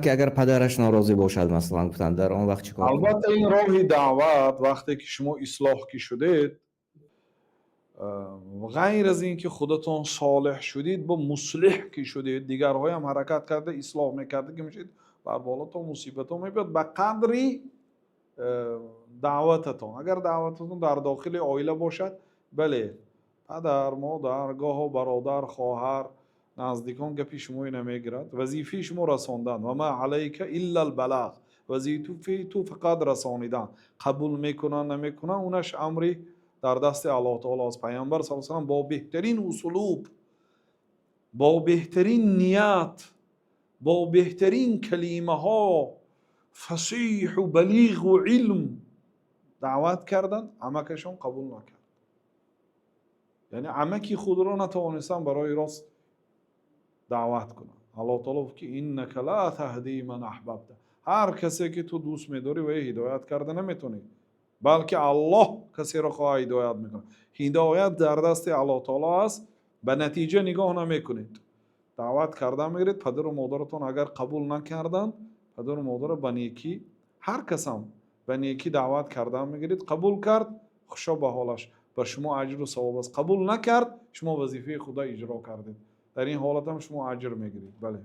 Ки агар падараш норозӣ бошад, масалан, гуфтанд, дар он вақт чӣ кор кунад? Албатта, ин роҳи даъват, вақте ки шумо ислоҳ ки шудед, ғайр аз ин ки худатон солеҳ шудед, бо муслиҳ ки шудед, дигарҳоям ҳаракат карда ислоҳ мекарда ки мешед, бар болотон мусибатҳо мебиёд ба қадри даъвататон. Агар даъвататон дар дохили оила бошад, бале, падар, модар, гоҳо бародар, хоҳар, наздикон гапи шумои намегирад. Вазифаи шумо расондан. Ва ма алайка иллал балағ. Вазифаи ту фақат расонидан. Қабул мекунанд, намекунанд, унаш амри дар дасти Аллоҳ таоло аст. Пайғамбар саллаллоҳу алайҳи васаллам бо беҳтарин услуб, бо беҳтарин ният, бо беҳтарин калимаҳо, фасиҳу балиғу илм даъват карданд, амакашон қабул накард. Яъне амаки худро натавонистанд барои рост даъват кунанд. Аллоҳ таоло гуфт, ки иннака ла таҳди ман аҳбабта. Ҳар касе ки ту дӯст медорӣ, вай ҳидоят карда наметавонӣ, балки Аллоҳ касеро хоҳад, ҳидоят мекунад. Ҳидоят дар дасти Аллоҳ таоло аст. Ба натиҷа нигоҳ намекунед, даъват карда мегиред. Падару модаратон агар қабул накарданд, падару модарро ба некӣ, ҳар касам ба некӣ даъват карда мегиред. Қабул кард, хушо ба ҳолаш, ба шумо аҷру савоб аст. Қабул накард, шумо вазифаи худро иҷро кардед. Дар ин ҳолатам шумо аҷр мегиред, бале.